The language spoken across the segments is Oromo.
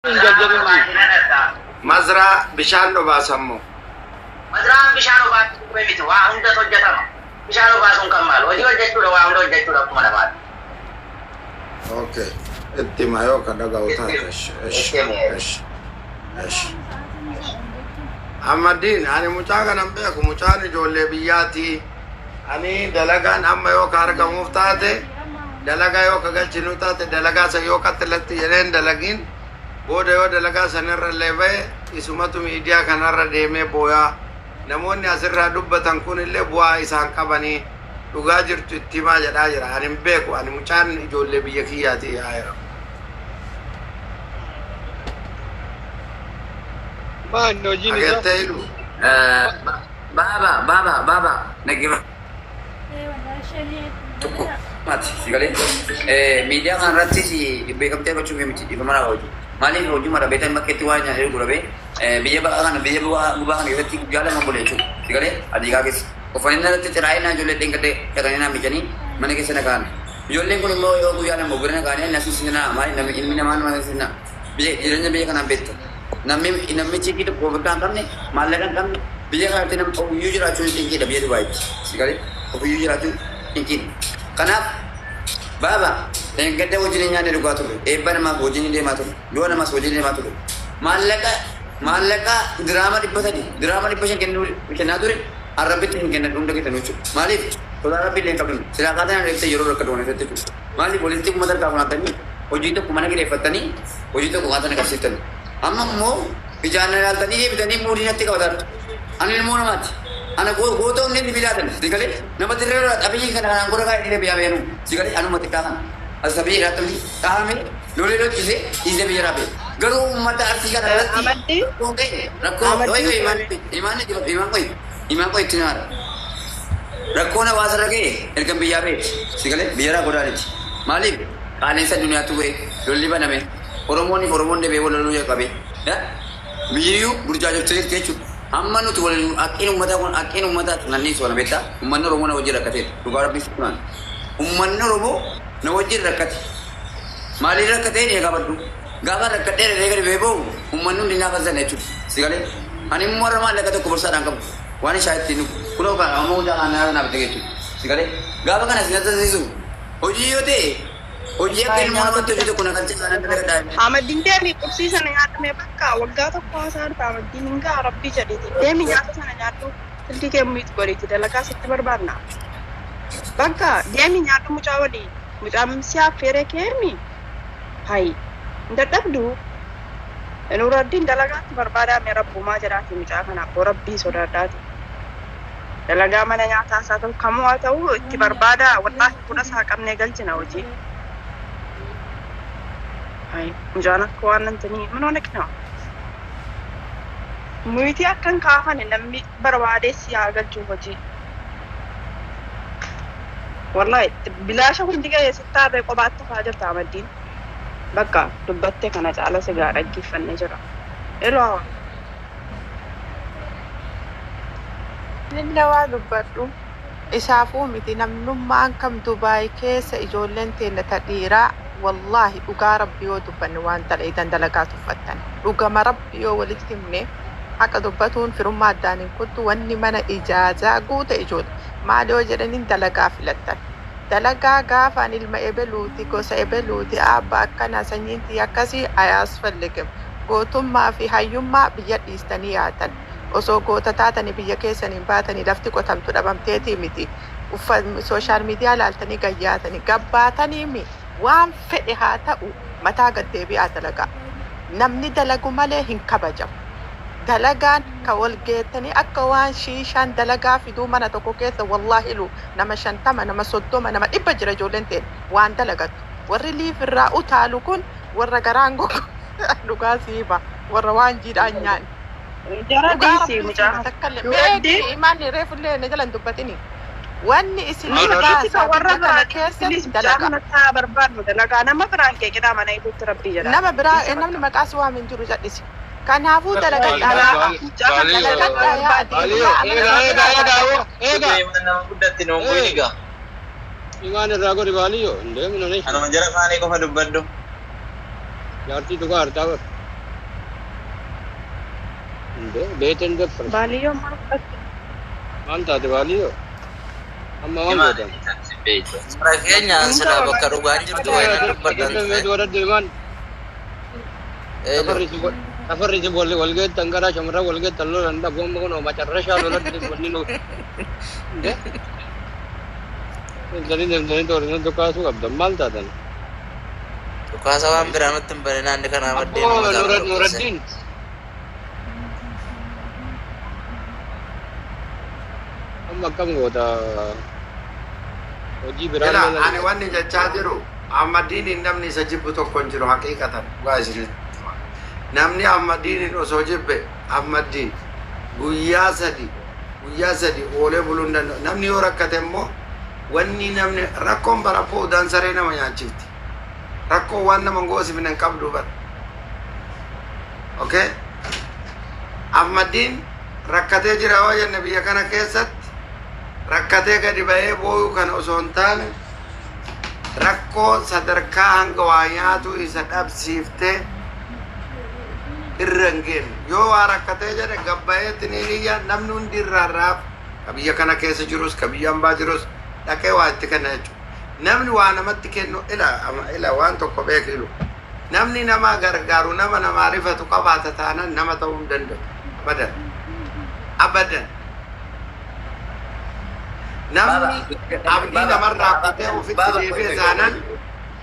Hin jarjarin. Mazraa bishaan obaasan moo? Mazraan bishaan obaasuu qubee miti, waa hundatu hojjetama. Bishaan obaasuun kan maal? Hojii hojjechuudha, waa hunda hojjechuudha akkuma namaati. Okay. Itti hima yoo ka dhaga'u taate. Ish, ish, Itti himi. ish, ish. Ahmadiin, ani mucaa kana hin beeku. Mucaan ijoollee biyyaati. Ani dalagaan amma yoo ka argamuuf taate, dalagaa yoo ka galchinu taate, dalagaa san yoo qaxxilatti jedheen dalagiin booda yoo dalagaa sanirra illee bahe, isumatu miidiyaa kanarra deemee booyaa. Namoonni asirraa dubbatan kun illee bu'aa isaan qabanii dhugaa jirtu itti himaa jedhaa jira. Ani hin beeku. Ani mucaan ijoollee biyya kiyyaati yaa jira. Maal hojiin isaa? Agartee hidhu. Baaba, baaba, baaba, dhaggeeffadhu. Tokko mati si galee miidiyaa kana irrattis beekamtii argachuuf miti, dhiifama naa hojii. Maaliif hojii mara beektan bakkeetti waan nyaatee gurgurame biyya ba'aa kana, biyya gubaa kana keessatti guyyaa 2 bule jechuudha. Si galee adiigaa keessa. Uffannaa irratti xiraa'ee naa ijoollee dheengadde dhaqanii naa miicanii mana keessa na kaa'an. Ijoolleen kun immoo yoo guyyaa 2 bira na kaa'anii na sinsinaa, maali namni ilmi namaa nama sinsinaa. Biyya jireenya biyya kanaan beekta. Namni namni chiikii tokko ofirraa hin qabne, maallaqa hin qabne, biyya kanatti namni ofiyyuu jiraachuun cinqiidha biyya Dubaayitti. Si galee ofiyyuu jiraachuun cinqiidha. Kanaaf baaba dheengadda wajjin hin nyaanne, dhugaa turre. Eebba namaaf wajjin hin deemaa turre. Du'a namaas wajjin deemaa turre. Maallaqa diraama 300, diraama 500 kennuu kennaa ture, arrabbitti hin kennadhu hunda keessanuu jechuudha. Maaliif sodaa rabbii illee hin qabnu. Silaa kaataan irratti yeroo rakkatu kana keessatti jechuudha. Maaliif walitti uummata harkaa funaantanii, hojii tokko mana kireeffattanii, hojii tokko qaatan agarsiiftani. Amma immoo ijaan na ilaaltanii deebitanii muudii natti qabataartu. Ani ilmoo namaati. Ana goota onneen sibiilaatan. Si galee nama dirree lolaa xabiyyi kana kanaan gora kaa'ee dhiiree biyyaa beenu. Si galee anuma xiqqaa kana. As xabiyyi irraa xabiyyi dhahamee lolee lolchisee dhiisee biyya raabee. Garuu uummata Arsii kana irratti Amaddi rakkoon ga'e rakkoo Amaddi qoy qoy imaan imaan imaan qoy imaan qoy itti naara. Rakkoon hawaasa irra ga'e erga biyyaa ba'eeti. Si galee biyyarraa godaaniti. Maaliif qaaleensa addunyaatu bu'e, lolli baname, Oromoon fi Oromoon deebi'ee wal loluu jalqabe. Biyyiyyuu burjaajoftee jirti jechuudha. Amma nuti wal haqqiin uummataa kun haqqiin uummataa nanniisu kana beektaa. Uummanni Oromoo na wajjin rakkateera. Dhugaa rabbii sitti himaan. Uummanni Oromoo na wajjin rakkate. Maaliin rakkatee ni gaafadhu. Gaafa rakkadhee dafee gadi ba'ee ba'u uummanni hundi naaf hazzana jechuudha. Si galee ani immoo warra maallaqa tokko borsaadhaan qabu. Waan isaa ittiin dhugu. Kunoo kan amma mucaa kana naaf bitee jechuudha. Si galee gaafa kana si nattasiisu hojii yoo ta'e, hojii akka ilmoo namatti hojii tokko na galchee sana dalagadhaa. Ahmadiin, deemi qursii sana nyaadhu bakka waggaa tokko haasaa jirta. Ahmadiin, hin ga'a, rabbii jedhiiti. Deemi nyaata sana nyaadhu, silkii kee mute godhiiti, dalagaa sitti barbaadna. Bakka deemi nyaadhu mucaa walii. Mucaan si affeeree keemi. Hayi, hin dadhabdu. Nuraddiin, dalagaatti barbaadaame, rabbumaa jedhaati mucaa kana abboo rabbii sodaadhaati. Dalagaa mana nyaataa isaa ta'u, kamuu haa ta'u, itti barbaada. Wallaahi fuula isaa qabnee galchina hojii. Hayi, mucaan akka waan nantanii ምን ሆነክ ነው? Mute akkan kaafane namni barbaadee si haa galchu hojii. Wallahi bilaasha hundi ga'ee sittaarree kophaatti faa jirta Amaddiin. Bakka dubbatte kana caala si gaa dhaggeeffannee jira. Eloo. Nilla waa dubbadhu. Isaafuu miti, namnummaan kam Dubaay keessa ijoolleen teenna ta dhiiraa, wallaahi dhugaa rabbi yoo dubbanne, waan dalayidan dalagaa tuffattan. Dhugama rabbi yoo walitti himne, haqa dubbatuun firummaa addaan hin kuttu. Wanni mana ijaazaa guute ijoolle maal yoo jedhaniin dalagaa filattan. Dalagaa gaafaan ilma ebeluuti, gosa ebeluuti, aabba akkanaa, sanyiin tiyya akkasii ayaasfalligim. Gootummaa fi hayyummaa biyya dhiistanii yaatan. Osoo goota taatanii biyya keessaniin baatanii lafti qotamtu dhabamteetii miti. Social media laaltanii gayyaatanii gabbaatanii mi waan fedhe haa ta'u, mataa gad deebi'aa dalagaa. Namni dalagu malee hin kabajamu. Dalagaan ka wal geettanii akka waan shiishaan dalagaa fiduu mana tokko keessa wallaahi lu nama 50, nama 30, nama 100 jira ijoolleen ta'e waan dalagattu. Warri liif irraa utaalu kun warra garaan gogu, dhugaa siima, warra waan jiidhaan nyaanne. Jara Dhugaa dhiisi rabbii mucaa. siima takkallee. Nuraddiin Meeqi imaan reefullee na jalan dubbatini. Wanni isinii Nuraddiin kan baasaa warra biyya biraa kana dhiisi, keessatti please, mucaa dalagaa. kanatti haa barbaadnu dalagaa, nama biraan keeqinaa mana hidhuutti rabbii jedhaati. Nama biraa Dhiisi namni bakka. maqaa si waamu hin jiru, jal'isi. Kanaafuu dalagadhaa yaa'a. Mucaa kana Baaliyo. Dalagadhaa yaa'a barbaadi. Baaliyo. deebi'aa amala Eega eega biraa eega baafadhaa. eega. Imaan nama guddatti nuun bu'in egaa. Imaan irraa godhi baaliyo. Hin deemnu ni. Anuma jara isaanii qofa dubbadhu. Jaartii dhugaa hartaa bar. Beeteen daffar. Baaliyyoo maal fudhatte? Maal taate baaliyyoo? Amma waan gootan. Fakkeenyaan silaa bakka dhugaan jirtu wayina dubbatan ture. Warra deeman Eelo. safarri si wal geettan gara shamarran wal geettan lolan dhabu amma kun macarrashaa lolan wanni nu. Deemtanii deemtanii toorina dhukaasuu qabdan maal taatan? Dhukaasa waan biraa nutti hin bane naanni kanaa maddeen Abboo mataa nu dhukkubse. Nuraddiin. Amma akkam goota hojii biraa Ila lolan. ani wanni jechaa jiru Ahmadiiniin namni isa jibbu tokko hin jiru haqiiqatan dhugaa isinitti hima. Namni Ahmadiiniin osoo jibbe Ahmadiin guyyaa sadi oolee buluu hin danda'u. Namni yoo rakkate immoo wanni namni rakkoon bara udaan saree nama nyaachifti. Rakkoon waan nama hin goosifne hin qabdu bara. Okay? Ahmadiin rakkatee jira yoo jenne, biyya kana keessatti rakkatee gadi ba'ee booyuu kana osoo hin taane, rakkoo sadarkaa hanga waa nyaatu isa dhabsiiftee irra hin geenye. Yoo waa rakkatee jedhe gabbayeetti ni iyya, namni hundi irraa raaf, ka biyya kana keessa jirus ka biyya hambaa jirus dhaqee waa itti kenna jechuudha. Namni waa namatti kennu ila ila waan tokko beekilu, namni nama gargaaru nama namaa rifatu qabaata taanan nama ta'uu hin danda'u abadan abadan. Namni abdii namarraa kutee ofitti deebi'e taanan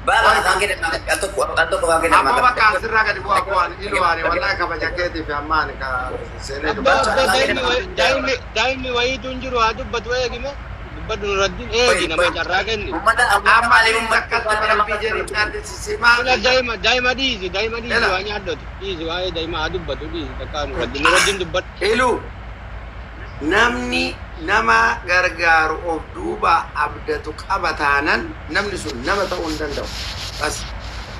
Baaba afaan kee al tokko al tokko afaan kee. Amma bakka asirraa gadi bu'aa bu'aan iluwaani wallahi kabaja keetiif amma ani ka seenee Abbaa dubbachaa. abbaa daa'imni wayiitu hin jiru, haa dubbatu, eegime dubbadhu Nuraddiin, eegi nama carraa kenni. Uummata uummata Amma maaliif akkatti rabbii jedhi caallisisi maal. Ila daa'ima daa'ima dhiisi, daa'ima dhiisi. Ila. Waa nyaaddatu dhiisi, waa'ee daa'ima haa dubbatu dhiisi, takkaa Nuraddiin Nuraddiin dubbadhu. Ilu, namni nama gargaaru of duuba abdatu qaba taanan namni sun nama ta'uu hin danda'u. Bas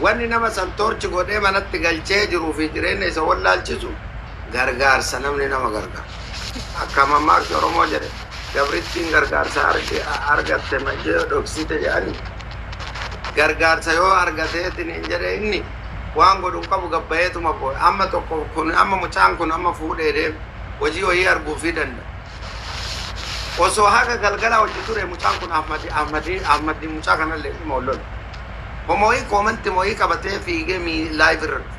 wanni nama san torchi godhee manatti galchee jiruu fi jireenya isa wallaalchisu gargaarsa namni nama gargaaru. Akka mammaaksi Oromoo jedhe, gabrittiin gargaarsa argatte majjee dhoksite jedhani. Gargaarsa yoo argateetiin hin jedhe inni waan godhu hin qabu, gabbayeetuma boo'e. Amma tokko kun amma mucaan kun amma fuudhee deeme hojii wayii arguufii danda'a. Osoo haga galgala hojii ture mucaan kun Ahmadi Ahmadi Ahmadi mucaa kanallee dhimma ol lolu. Homooyii koomanti mooyii qabatee fiigee mii live irra dhufe.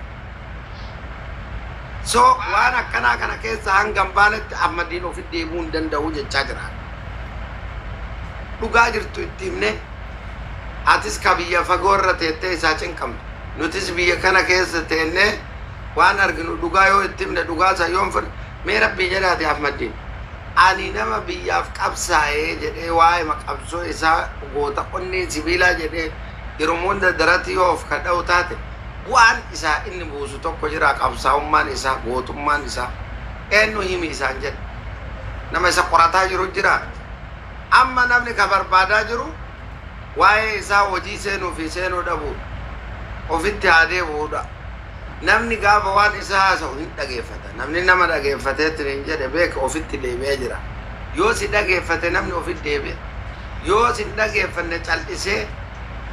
So waan akkanaa kana keessa hanga hin baanetti Ahmadiin ofitti deebi'uu hin danda'u jechaa jira. Dhugaa jirtu itti himne, atis ka biyya fagoo irra teettee isaa cinqamtu. Nutis biyya kana keessa teennee waan arginu dhugaa yoo itti himne, dhugaa isa yoo hin fudhanne, mee rabbii jedhaati Ahmadiin. Ani nama biyyaaf qabsaa'ee jedhee waa'ee qabsoo isaa goota onnee sibiilaa jedhee yeroo hunda daratti yoo of kadha'u taate, bu'aan isaa inni buusu tokko jira? Qabsaa'ummaan isaa, gootummaan isaa eenyu himi isaan jedhe, nama isa qorataa jiru jira? Amma namni ka barbaadaa jiru waa'ee isaa hojii seenuu fi seenuu dhabuu ofitti haa deebi'uudha. Namni gaafa waan isaa haasa'u hin dhageeffata. Namni nama dhageeffateetti hin jedhe beeka ofitti deebi'ee jira. Yoo si dhageeffate namni ofitti deebi'e. Yoo si hin dhageeffanne cal'isee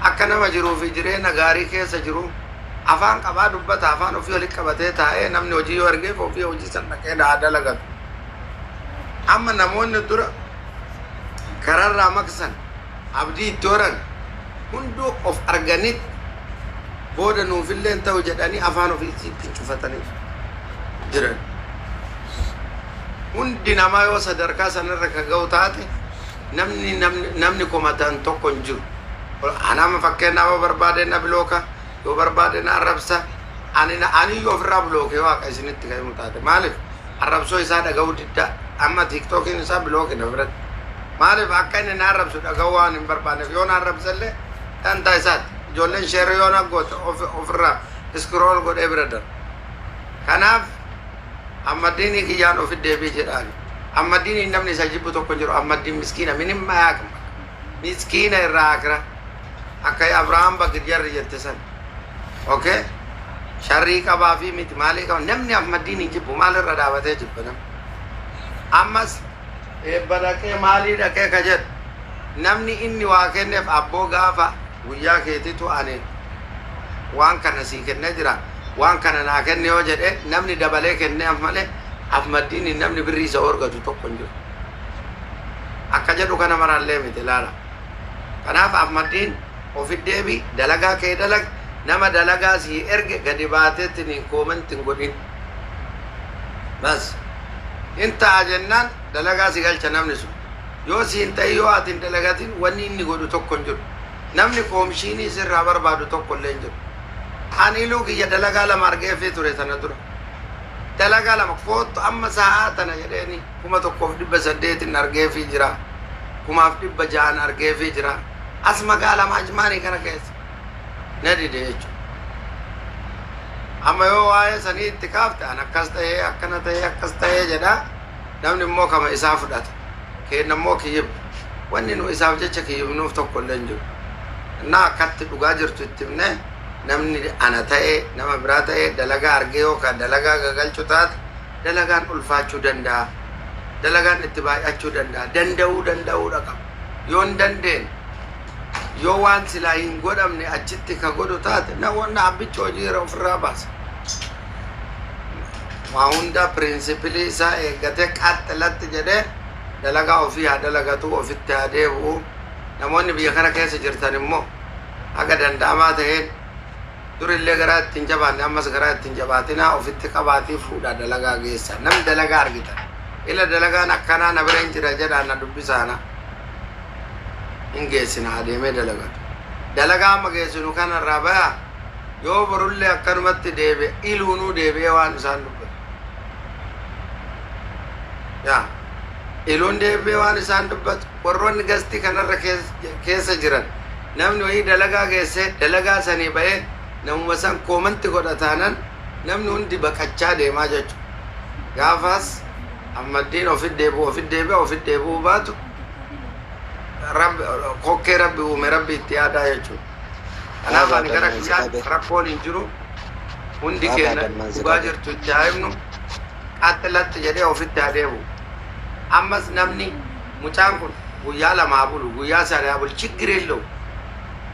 akka nama jiruu fi jireenya gaarii keessa jiru afaan qabaa dubbata, afaan ofii walitti qabatee taa'ee namni hojii yoo argeef ofii hojii san dhaqee haa dalagatu. Amma namoonni dura kararraa maqsan abdii itti horan hunduu of arganitti booda nuufillee hin ta'u jedhanii afaan ofii itti cufatanii jiran. Hundi namaa yoo sadarkaa sanarra ka ga'u taate namni komatan tokko hin jiru. Anama fakkeenyaaf yoo barbaade na bilooka, yoo barbaade na arrabsa, ani ani yoo ofirraa bilookee waaqa isinitti kan himu taate, maaliif arrabsoo isaa dhaga'uu didda? Amma TikTokiin isaa bilooke na biratti. Maaliif? Akka inni na arrabsu dhaga'uu waan hin barbaanneef. Yoo na arrabsallee dantaa isaati. Ijoolleen share yoo na goote ofirraa scroll godhee bira darba. Kanaaf Ahmadiin kiyyaan ofi deebii jedhaan. Ahmadiin namni isa jibbu tokko hin jiru. Ahmadiin miskiina minim mayaaqma. Miskiina irraa akira. Akka Abrahaam bakki jarri jette san. Okay? Sharrii qabaa fi miti maalii qaba? Namni Ahmadiin hin jibbu, maalirra dhaabatee jibba namni? Ammas eebba dhaqee maalii dhaqee ka jedhu, namni inni waa kenneef abboo gaafa guyyaa keetitu ani waan kana sii kennee jira, waan kana naa kenne yoo jedhe namni dabalee kenneef malee. Ahmaddiin namni birrii isa argatu tokko hin jiru. Akka jedhu kana maraallee miti ilaala. Kanaaf Ahmaddiin ofi deebi, dalagaa kee dalag, nama dalagaa sii erge gadi baateetti hin comment hin godhin. Bas. In ta'a jennaan dalagaa si galcha namni sun. Yoo si hin ta'in, yoo ati hin dalagatin, wanni inni godhu tokko hin jiru. Namni koomishinii sirraa barbaadu tokko illee hin jiru. Ani iluu kiyya dalagaa lama argeefii ture sana dura. Dalagaa lama koottu amma sa'aa tana jedheeni 1800n argeefii jira. 1600n argeefii jira. As magaalaa Ajmaanii kana keessa. Na dide jechuudha. Amma yoo waa'ee sanii itti kaafte, an akkas ta'ee, akkana ta'ee, akkas ta'ee jedha. Namni immoo kama isaa fudhata. Kenna immoo kiyyib. Wanni nu isaaf jecha kiyyibnuuf tokko illee hin jiru. Innaa akkatti dhugaa jirtu itti himne, namni ana ta'ee nama biraa ta'ee dalagaa argee yookaan dalagaa gagalchu taate, dalagaan ulfaachuu danda'a. Dalagaan itti baay'achuu danda'a. Danda'uu danda'uudha qaba. Yoo hin dandeenye, yoo waan silaa hin godhamne achitti ka godhu taate, na wanna abbichi hojii irra ofirraa baasa. Waa hunda principle isaa eeggatee qaxxilatti jedhee dalagaa ofii haa dalagatu, ofitti haa deebi'u. Namoonni biyya kana keessa jirtan immoo haga danda'amaa ta'een durillee garaa ittiin jabaanne, ammas garaa ittiin jabaatinaa, ofitti qabaatii fuudhaa dalagaa geessa. Namni dalagaa argitan. Ila dalagaan akkanaa na bira hin jira jedhaa na dubbisaana. Hin geessina, adeemee dalagatu. Dalagaa amma geessinu kanarraa baya, yoo borullee akkanumatti deebi'e, iluunuu deebi'ee waan isaan dubbatu. Yaa iluun deebi'ee waan isaan dubbatu, warroonni gastii kanarra keessa jiran, namni wayii dalagaa geessee dalagaa sanii ba'ee namuma san comment godha taanan, namni hundi baqachaa deemaa jechuudha. Gaafas Ahmaddiin ofit deebi'u, ofit deebi'a, ofit deebi'uu baatu rabbi kokkee rabbi uume rabbi itti yaadaa jechuudha. Kanaaf ani gara kiyyaan rakkoon hin jiru. Hundi keenya dhugaa jirtu itti haa himnu. Qaxxilatti jedhee ofitti haa deebi'u. Ammas namni mucaan kun guyyaa 2 haa bulu, guyyaa 3 haa bulu, ችግር የለው.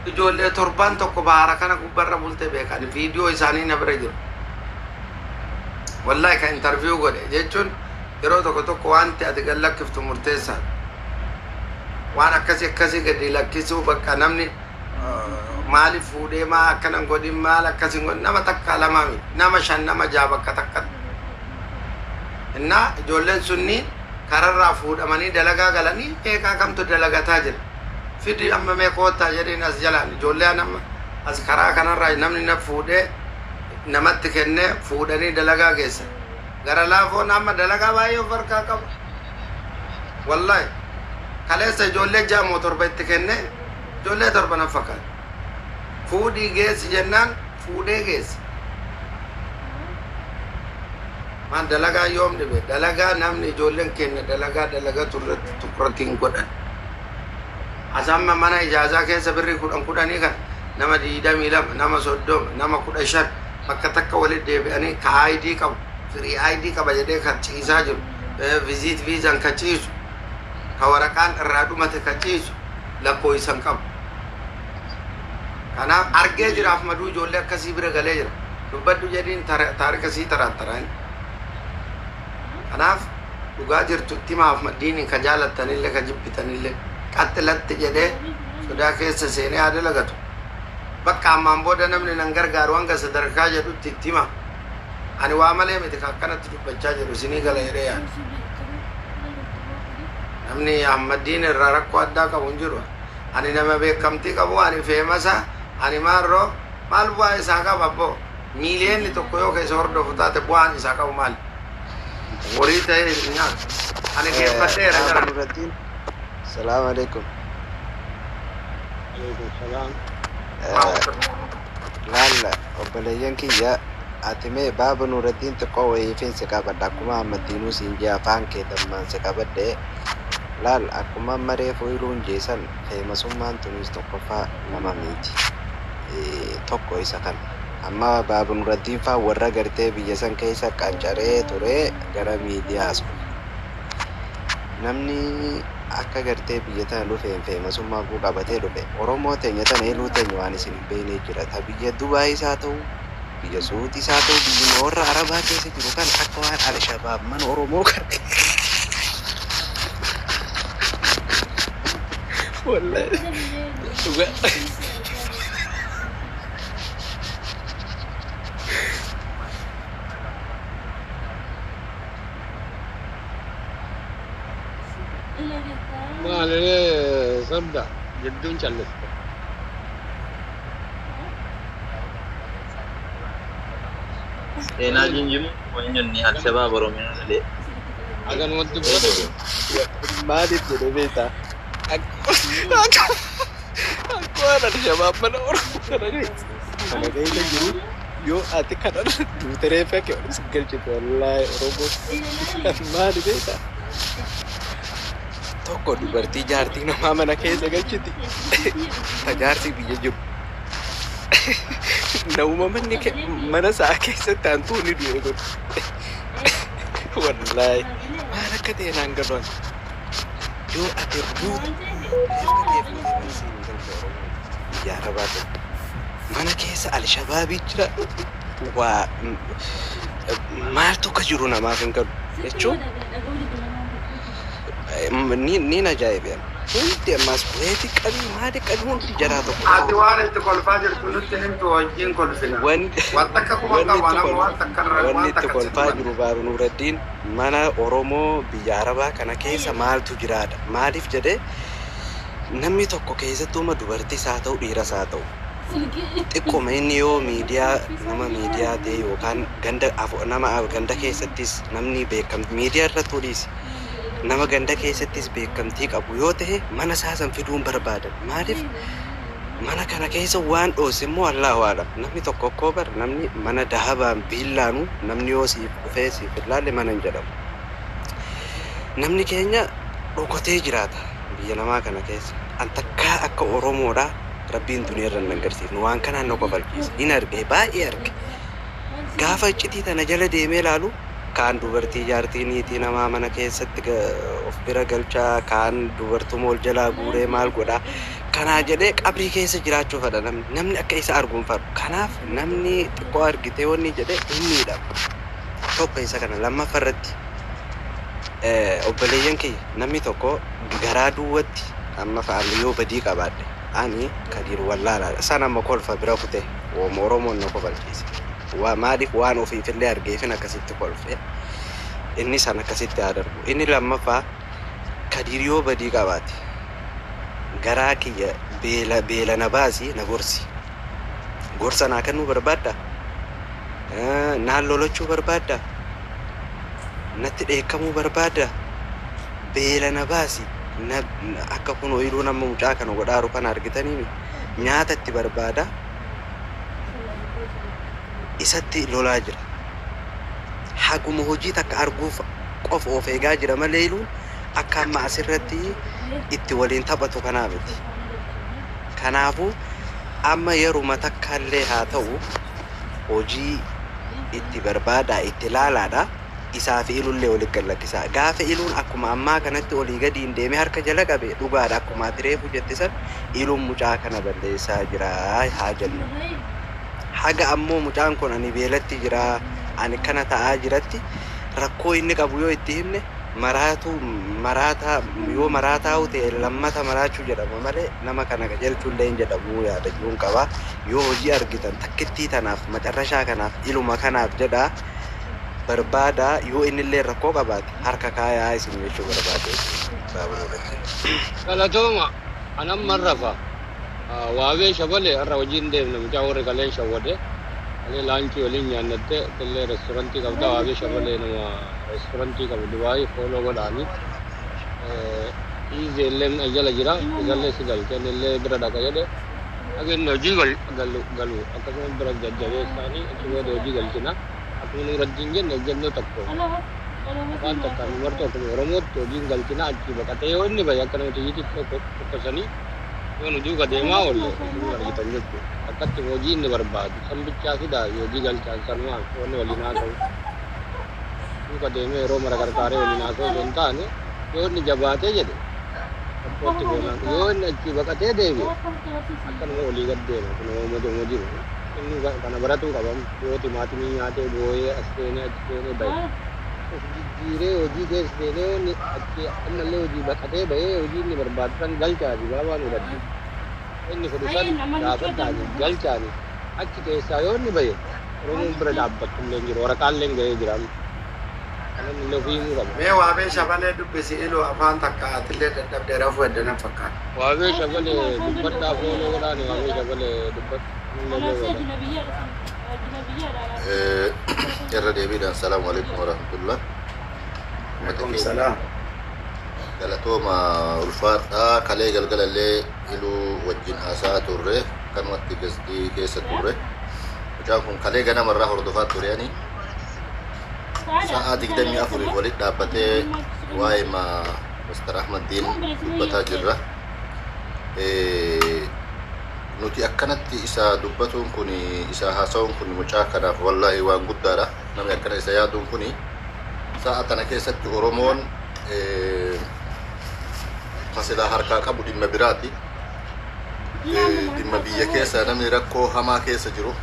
Ijoollee torbaan tokko baara kana gubbarra bulte beekan, viidiyoo isaanii na bira jiru. Wallahi kan interview godhe jechuun yeroo tokko tokko wanti ati gad lakkiftu murteessaadha. Waan akkasii akkasii gadi lakkisuu bakka namni maaliif fuudhee maa akkana godhin, maal akkasii godhin, nama takka lamaa miti, nama shan, nama ja'a bakka takkatti. Innaa ijoolleen sunni kararraa fuudhamanii dalagaa galanii meeqaa kamtu dalagataa jira. Fidi amma mee koottaa jedheen as jalaan ijoollee amma as karaa kanarraa namni na fuudhee namatti kennee fuudhanii dalagaa geessa. Gara laafoon amma dalagaa baay'ee of harkaa qaba. Wallahi kaleessa ijoollee ja'a moo torba itti kennee, ijoollee torba na fakkaata. Fuudhii geessi jennaan fuudhee geesse. Maal dalagaa yoom dhibe? Dalagaa namni ijoolleen keenya dalagaa dalagatu irratti tukuratiin hin godhan. Asamma mana ijaazaa keessa birrii 10 10nii kan nama 22, nama 30, nama 15 bakka takka walitti deebi'anii ka ID qabu, free ID qaba jedhee kan ciisaa jiru, visit viisaan kan ciisu, ka waraqaan irraa dhumate kan ciisu lakkoofsan qabu. Kanaaf argee jira, Ahmaduu ijoollee akkasii bira galee jira. Dubbadhu jedhiin, taarika sii taraan. Kanaaf dhugaa jirtu itti himaa, Ahmadiin ka jaalattanillee ka jibbitanillee qaxxilatti jedhee sodaa keessa seenee haa dalagatu. Bakka ammaan booda namni nan gargaaru hanga sadarkaa jedhutti itti hima. Ani waa malee miti ka akkanatti dubbachaa jiru, isinii gala jedhee yaada. Namni Ahmadiin irraa rakkoo addaa qabu hin jiru. Ani nama beekamtii qabu, ani famous, ani maarroo maal bu'aa isaa qaba abboo? Miiliyoonni 1 yoo keessa hordofu taate bu'aan isaa qabu maali? Horii ta'ee hin nyaatu. Ani geeffadheera jara. Nuraddiin. Salaamu alaikum. Alaikum salaam. Laalla obboleeyyan kiyya, ati mee baaba Nuraddiin xiqqoo wayiifin si qabadha, akkuma Ahmaddiinuu siin jee afaan kee dammaan si qabadhe. Laal, akkuma amma reefu iluun jeesan, famousummaan tunis tokkoffaa nama miti. Tokko isa kana. Amma baaba Nuraddiin faa warra gartee biyya san keessa qancaree ture gara miidiyaa as dhufe. Namni akka gartee biyya tana dhufeen famousummaa guu qabatee dhufe, Oromoo teenya tana, iluu teenya, waan isin hin beekne jira. Ta biyya Dubaayis haa ta'u, Biyya Suudiis haa ta'u biyyuma warra Arabaa keessa jiru kan akka waan Alshabaab mana Oromoo kana wallahi dhugaa. Maalee sabda jidduun calliste. Seenaa jinjimu wanyonni Alshabaab Oromiyaa malee. Haganumatti dubbatu. Maaliif jedhee beektaa? Akka waan Alshabaab mana Oromoo kana keessa jiru yoo ati kana duuteree fekke ol si galchite wallaahi Oromoo maali beektaa? Tokko dubartii jaartii namaa mana keessa galchiti. Ta jaarsi biyya jiru. Nama manni mana isaa keessatti hantuunni du'e godhu. Wallaahi maal akka ta'e naan galu. Yoo ati duute reeffa kee fuutee mana seenuu galcha Oromoo biyya Arabaa ta'e. Mana keessa Alshabaabii jira waa maaltu akka jiru namaaf hin galu jechuun ni ajaa'ibe. Hundi ammaas kuweeti qabii maali qabii hundi jaraa tokko. Ati waan itti kolfaa jirtu nutti himtu wajjin kolfina. Wanni Waan takka kuma wanni qaba itti nama kol waan takka irra wanni waan itti takka kolfaa sitti jiru Baabu Nuuraddiin mana Oromoo biyya Arabaa kana keessa maaltu jiraadha? Maaliif jedhee namni tokko keessattuu dubartiis haa ta'u dhiiras haa ta'u xiqqooma inni yoo miidiyaa nama miidiyaa ta'e yookaan ganda nama ganda keessattis namni beekamti miidiyaa irratti dhiisi nama ganda keessattis beekamtii qabu yoo ta'e mana isaa san fiduun barbaadan. Maaliif mana kana keessa waan dhoose immoo Allahu a'lam. Namni tokko akkoo bar namni mana dahabaan biillaanu namni yoo siif dhufee siif ilaalle mana hin jedhamu. Namni keenya dhokatee jiraata biyya namaa kana keessa. An takkaa akka Oromoodhaa Rabbiin duniyaa irra hin agarsiifnu waan kanaan na kofalchiisa. Hin arge baay'ee arge. Gaafa iccitii tana jala deemee ilaalu kaan dubartii jaartii niitii namaa mana keessatti of bira galchaa kaan dubartuma ol jalaa guuree maal godhaa kanaa jedhee qabrii keessa jiraachuu fedha namni namni akka isa arguun fedhu. Kanaaf namni xiqqoo argitee wanni jedhee hin miidhamu. Tokko isa kana lammaffaa irratti obboleeyyan kiyya namni tokko garaa duwwatti amma fa'aan yoo badii qabaadhe ani Kadiir wallaalaadha. San amma kolfa bira kute wooma Oromoon na kofalchiise. Waa maaliif waan ofiifillee argeefin akkasitti kolfe inni san akkasitti haa darbu. Inni lammaffaa Kadiir yoo badii qabaate garaa kiyya beela beela na baasi na gorsi. Gorsa naa kennuu barbaadda? Naan lolachuu barbaadda? Natti dheekkamuu barbaadda? Beela na baasi. Akka kun ooyiruu nama mucaa kana godhaaru kana argitanii nyaata itti barbaada. Isatti lolaa jira. Haguma hojii takka arguuf qofa of eegaa jira malee iluun akka amma asirratti itti waliin taphatu kanaa miti. Kanaafuu amma yeruma takkaallee haa ta'u hojii itti barbaadaa itti ilaalaadha. Isaa fi ilullee walitti gad lakkisaa. Gaafa iluun akkuma ammaa kanatti olii gadi hin deemee harka jala qabe dhugaadha akkuma ati reefu jette san iluun mucaa kana balleessaa jira haa jennu. Haga ammoo mucaan kun ani beelatti jira ani kana ta'aa jiratti rakkoo inni qabu yoo itti himne maraatu maraataa yoo maraataa ta'e lammata maraachuu jedhama malee nama kana qajeelchuu illee hin jedhamu yaada jiruun qaba. Yoo hojii argitan takkittii tanaaf macarrashaa kanaaf iluma kanaaf jedhaa barbaadaa yoo innillee rakkoo qabaate harka kaayaa isin jechuu barbaade. Galatooma anan marrafa waabee shabalee har'a hojiin deemne mucaa warri kalee shawwade kalee lunchii waliin nyaannatte illee reestoorantii qabda waabee shabalee nama reestoorantii qabu Dubaayii follow godhaanii dhiizee illee jala jira isallee si galche illee bira dhaqa jedhe akka inni hojii galu galu akkasuma bira jajjabeessaanii achi booda hojii galchina akkuma Nuuraddiin jenne ejjennoo tokko afaan takkaan martu akkuma Oromootti hojiin galchina achi baqatee yoo inni bahe akka nama xiyyiitti tokkosanii yoo nu duuka deemaa oolle isin argitan jechuudha. Akkatti hojii inni barbaadu san bichaa fidaa hojii galchaan sanumaan wanni waliin haasa'u. Duuka deemee yeroo mara qarqaaree waliin haasa'u osoo hin taane yoo inni jabaatee jedhe support goonaan yoo inni achi baqatee deebi'e akkanuma olii gad deema kun uummata jiru. Inni kana baratuu qaba. Yoo timaatimii nyaatee boo'ee as seenee achi seenee bahe. Of jijjiiree hojii keessa seenee inni achi ammallee hojii baqatee bahee hojii inni barbaadu san galchaati baabaa Nuraddiin. Inni fedhu san gaafadhaani galchaani achi keessaa yoo inni bahe Oromoon bira dhaabbattu illee hin jiru. Waraqaan illee gahee jira. Kana inni illee ofii himuu qaba. Mee waabee shabalee dubbisi iluu afaan takka atillee dadhabdee rafuu edda fakkaata. Waabee shabalee dubbadhaa fooloo godhaani waabee shabalee dubbadhu. Inni illee godha. Irra deebiidhaan salaamu alaikum warahmatullah. Uummata Alaikum keenya salaam. Galatooma ulfaadhaa kalee galgalallee iluu wajjin haasaa turre kanumatti gasdii keessa turre. Mucaan kun kalee ganamarraa hordofaa ture ani sa'aa 24 walitti dhaabbatee waa'ee ma Mr. Ahmad Diin dubbataa jirra. Nuti akkanatti isa dubbatuun kun isa haasa'uun kun mucaa kanaaf wallaahi waan guddaadha. Namni akkana isa yaaduun kun sa'a tana keessatti Oromoon kasilaa harkaa qabu dhimma biraati. Dhimma biyya keessa namni rakkoo hamaa keessa jiru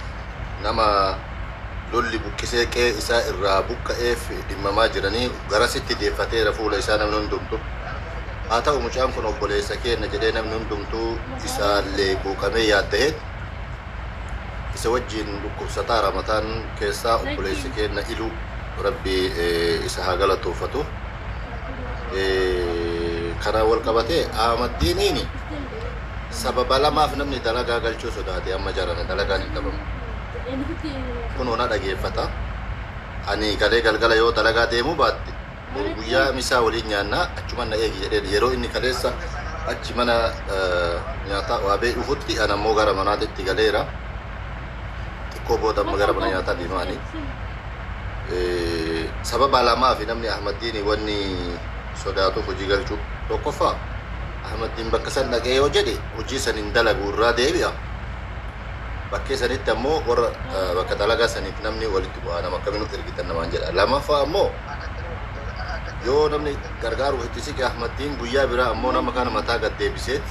nama lolli buqqisee qe'ee isaa irraa buqqa'eef dhimmamaa jiranii garasitti deeffateera fuula isaa namni hundumtu. Haa ta'u mucaan kun obboleessa keenya jedhee namni hundumtuu isaallee quuqamee yaadda'eet isa wajjin dhukkubsataa mataan keessaa obboleessi keenya iluu rabbi isa haa galatoofatu. Kana wal qabatee Ahmaddiiniin sababa lamaaf namni dalagaa galchuu sodaate amma jarana dalagaan hin qabamu. Kunoo na dhageeffata. Ani kalee galgala yoo dalagaa deemuu baatte boru guyyaa misaa waliin nyaannaa achuma na eegi jedheen yeroo inni kaleessa achi mana nyaataa waabee dhufutti ana ammoo gara manaatitti galeera. Xiqqoo booda amma gara mana nyaataa deemaani. Sababa lamaa fi namni Ahmaddiin wanni sodaatuuf hojii galchuu tokkoffaa Ahmaddiin bakka san dhaqee yoo jedhe hojii san hin dalagu irraa deebi'a. Bakkee sanitti ammoo warra bakka dalagaa saniif namni walitti bu'aa nama akkamiin ergitan namaan jedha. Lamaffaa ammoo yoo namni gargaaruuf itti siqe Ahmaddiin guyyaa biraa ammoo nama kana mataa gad deebiseet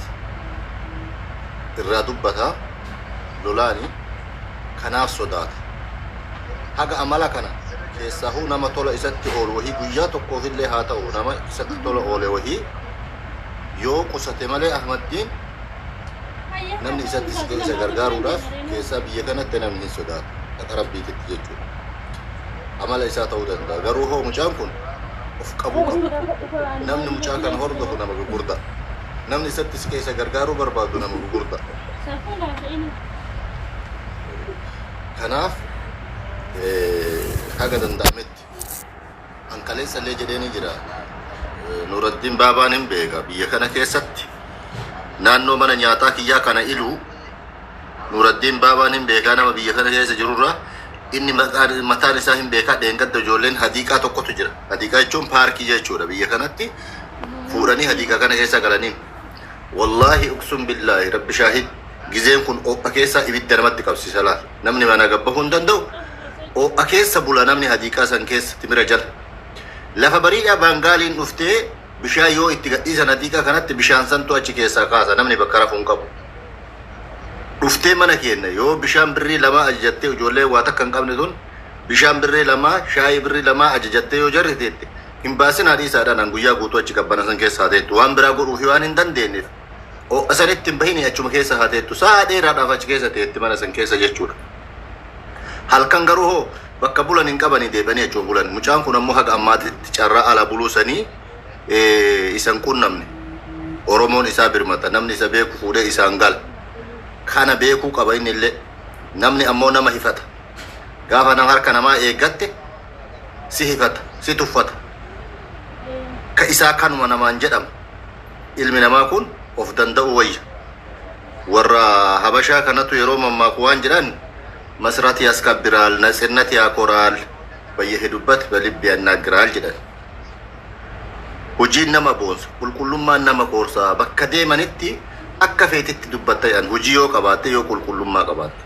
irraa dubbata lolaani kanaaf sodaata. Haga amala kana keessaahuu nama tola isatti oolu wahii guyyaa tokkoofillee haa ta'u nama isatti tola oole wahii yoo qusate malee Ahmaddiin namni isatti siqe isa gargaaruudhaaf keessaa biyya kanatti namni hin sodaatu. Akka rabbiititti jechuudha. Amala isaa ta'uu danda'a. Garuu hoo mucaan kun of qabuu qaba. Namni mucaa kana hordofu nama gurguddaa. Namni isatti siqe isa gargaaruu barbaadu nama gurguddaa. Kanaaf haga danda'ametti an kaleessa illee jedhee ni jira. Nuraddiin Baabaan hin beeka biyya kana keessatti naannoo mana nyaataa kiyyaa kana iluu Nuraddiin Baabaan hin beekaa nama biyya kana keessa jirurraa inni mataan isaa hin beekaa dheengadda ijoolleen hadiiqaa tokkotu jira. Hadiiqaa jechuun paarkii jechuudha biyya kanatti fuudhanii hadiiqaa kana keessa galanii. Wallaahi uqsum billaahi rabbi shaahid gizeen kun ho'a keessaa ibidda namatti qabsiisa laal. Namni mana gabbahuu hin danda'u. Ho'a keessa bula namni hadiiqaa san keessa timira jala. Lafa bariidhaa baangaaliin dhuftee bishaan yoo itti gadhiisan hadiiqaa kanatti bishaan santu achi keessaa kaasa namni bakka rafuu hin qabu. Dhuftee mana keenya yoo bishaan birrii 2 ajajattee ijoollee waa takka hin qabne tun bishaan birrii 2 shaayii birrii 2 ajajattee yoo jarri teette hin baasin haadhiisaadhaan an guyyaa guutuu achi qabbana san keessa haa teettu waan biraa godhuufi waan hin dandeenyeef ho'a sanitti hin bahini achuma keessa haa teettu sa'a dheeraadhaaf achi keessa teetti mana san keessa jechuudha. Halkan garuu hoo bakka bulan hin qabanii deebi'anii achuma bulan. Mucaan kun ammoo haga ammaatitti carraa ala buluu sanii isa hin qunnamne. Oromoon isaa birmata. Namni isa beeku fuudhee isaan gala. Kana beekuu qaba inni illee. Namni ammoo nama hifata. Gaafa nama harka namaa eeggatte si hifata, si tuffata. Ka isaa kanuma namaan jedhama. Ilmi namaa kun of danda'uu wayya. Warra Habashaa kanatu yeroo mammaaku waan jedhan masrat yaskabbiraal, natsinnat yaakoraal, bayyehedubat balibbi yannaaggiraal jedhan. Hojiin nama boonsa, qulqullummaan nama koorsa, bakka deemanitti akka feetetti dubbatta jedhan hojii yoo qabaatte yoo qulqullummaa qabaatte.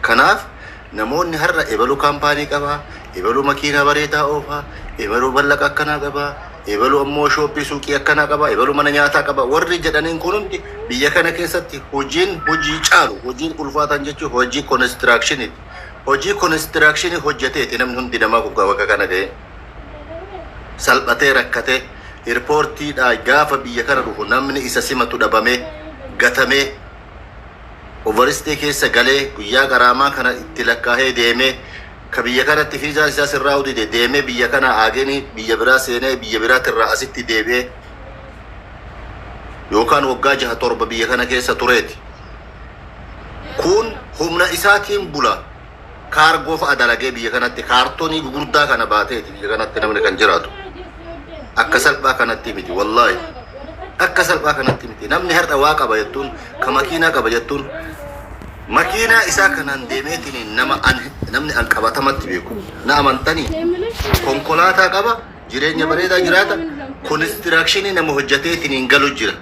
Kanaaf namoonni har'a ebalu kaampaanii qaba, ebalu makiinaa bareedaa oofa, ebalu mallaqa akkanaa qaba, Ebalu ammoo shooppii suuqii akkanaa qaba, ebalu mana nyaataa qaba. Warri jedhaniin kun hundi biyya kana keessatti hojiin hojii caalu, hojiin ulfaatan jechuun hojii konistiraakshiniti. Hojii konistiraakshinii hojjeteeti namni hundi namaa kun bakka kana ga'e. Salphatee rakkatee irpoortiidhaa gaafa biyya kana dhufu namni isa simatu dhabamee gatamee overstay keessa galee guyyaa qaraamaa kana itti lakkaa'ee deemee ka biyya kanatti fiizaan isaa sirraa dide deemee biyya kana aagenii biyya biraa seenee biyya biraatirraa asitti deebi'ee yookaan waggaa jaha torba biyya kana keessa tureeti. Kun humna isaatiin bula kaargoo fa'a dalagee biyya kanatti kaartoonii gurguddaa kana baateeti biyya kanatti namni kan jiraatu. Akka salphaa kanatti miti wallaahi. Akka salphaa kanatti miti. Namni har'a waa qaba jettuun ka makiinaa qaba jettuun makiinaa isaa kanaan deemeetiin nama an namni an qabatamatti beeku. Na amantanii konkolaataa qaba jireenya bareedaa jiraata konistiraakshinii nama hojjateetiin hin galu jira.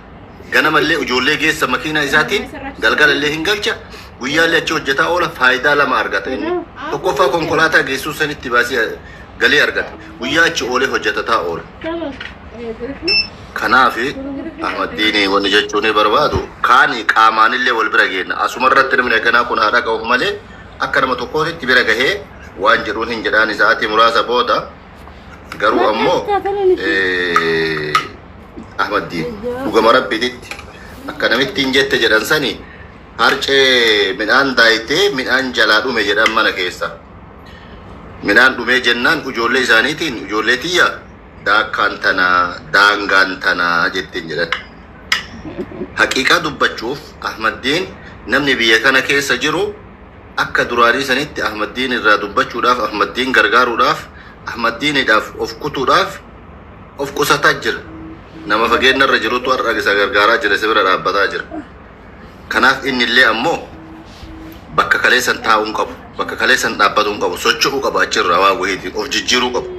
Ganamallee ijoollee geessa makiinaa isaatiin galgalallee hin galcha guyyaallee achi hojjetaa oola faayidaa lama argata inni. Tokkoffaa konkolaataa geessuu sanitti baasii galii argata. Guyyaa achi oolee hojjetataa oola. Kanaaf Ahmaddiin wanni jechuun ni barbaadu kaani qaamaanillee wal bira geenna. Asuma irratti namni akkanaa kun haadha qabu malee akka nama tokkootitti bira gahee waan jedhuun hin jedhaan sa'aatii muraasa booda garuu ammoo Ahmaddiin dhugama rabbiititti akka namitti hin jette jedhan sani harcee midhaan daayitee midhaan jalaa dhume jedhan mana keessa. Midhaan dhumee jennaan ijoollee isaaniitiin ijoollee tiyya daakkaan tanaa daangaan tanaa jetteen jedhan. Haqiiqaa dubbachuuf Ahmaddiin namni biyya kana keessa jiru akka duraanii sanitti Ahmaddiin irraa dubbachuudhaaf Ahmaddiin gargaaruudhaaf Ahmaddiinidhaaf of kutuudhaaf of qusataa jira. Nama fageenya irra jirutu har'a isa gargaaraa jira isa bira dhaabbataa jira. Kanaaf inni illee ammoo bakka kaleessan taa'uu hin qabu. Bakka kaleessan dhaabbatuu hin qabu. Socho'uu qaba achirraa waa wayiitiin of jijjiiruu qabu.